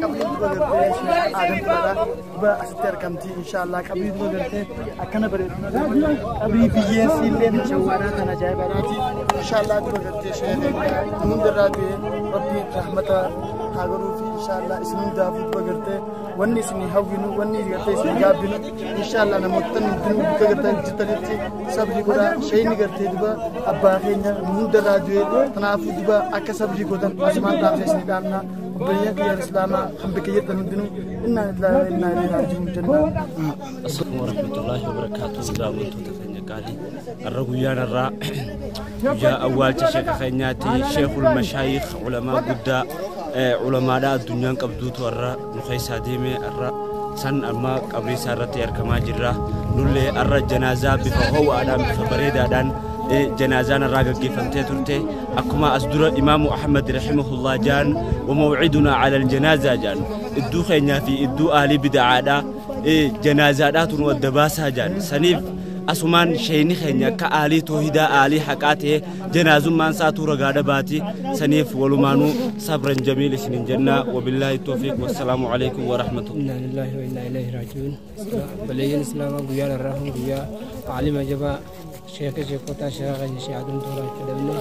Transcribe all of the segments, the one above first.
Qabriin duba gartee Sheekh Aadam Turadha duba asitti argamti inshaallah. Qabrii duba gartee akkana bareedu, qabrii biyyeen siilleen shawwaadhaa tan ajaa'ibaadhaati. Inshaallah duba gartee sheekh hundarraa du'e Rabbi rahmata haa godhuufi. Inshaallah isin hundaafuu duba gartee wanni isin hawwinu, wanni gartee isin gaabbinu, inshaallah namoota hundinuu bakka gartee jirtanitti sabrii godhaa. Sheeyni gartee duba abbaa keenya hundarraa du'e, kanaafuu duba akka sabrii gootan asumaan dhaamsa isin dhaamna. Obboleeyyan kiyyan islaamaa kan bakka jirtan hundinuu, innaa lillahi wa innaa ilaihi raaji'uun jenna. Assalamu warahmatullahi wabarakatuh. Daawwattoota keenya qaalii, har'a guyyaan har'aa guyyaa awwaalcha sheeka keenyaati. Sheekul mashaayikh, ulamaa guddaa, ulamaadha addunyaan qabduutu har'a nu keessaa deeme. Har'a san amma qabrii isaa irratti argamaa jirra. Nullee har'a janaazaa bifa ho'aadhaan, bifa bareedaadhaan janaazaan irraa gaggeeffamtee turte. Akkuma as dura Imaamu Ahmad rahimahullah jaan, "Wamawcidunaa cala aljanaaza" jaan, idduu keenyaa fi idduu aalii bida'aadha janaazaadhaatu nu adda baasaa jaan. Saniif asumaan sheeyni keenya akka aalii toohidaa, aalii haqaa ta'e, janaazummaan isaatuu ragaadha baati. Saniif walumaanuu sabran jamiil isinin jenna. Wabillaahi toofiiq, wassalaamu alaikum warahmatullahi. Inna lillahi wa inna ilaihi raaji'uun. Obboleeyyan islaamaa, guyyaan har'aa kun guyyaa aalima jabaa, sheeka sheekotaa, sheeka keenya Sheekh Adam Tuuraa itti dhabne.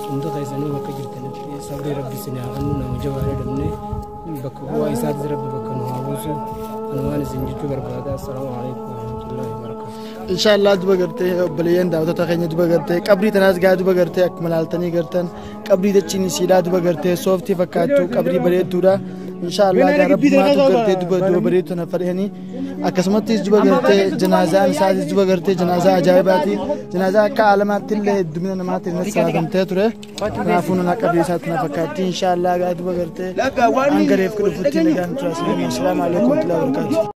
Hundi keessanuu bakka jirtanitti sabrii Rabbi isin haa kennu. Nama jabaadha dhabne, bakka bu'aa isaatis Rabbi bakka nu haa buusu. Anumaan isin jechuu barbaada. Assalaamu alaikum warahmatullahi wabarakatuh. Inshaallah duba gartee obboleeyyan daawwattoota keenya, duba gartee qabrii tanaas gaa duba gartee akkuma laaltanii gartan, qabrii dachiin isiidhaa duba gartee sooftii fakkaattu, qabrii bareedduudha. Inshaallah gaa Rabbumaatu gartee duba duba bareeddu tana fadhanii. Akkasumattis duba gartee janaazaan isaatis duba gartee janaazaa ajaa'ibaati, janaazaa akka alamaatti illee heddumina namaatiin salaatamtee ture. Kanaafuu nan qabrii isaatti na fakkaatti. Inshaallah gaa duba gartee hanga reefki dhufutti nagaan tura. Assalaamu alaikum warahmatullahi wabarakatuh.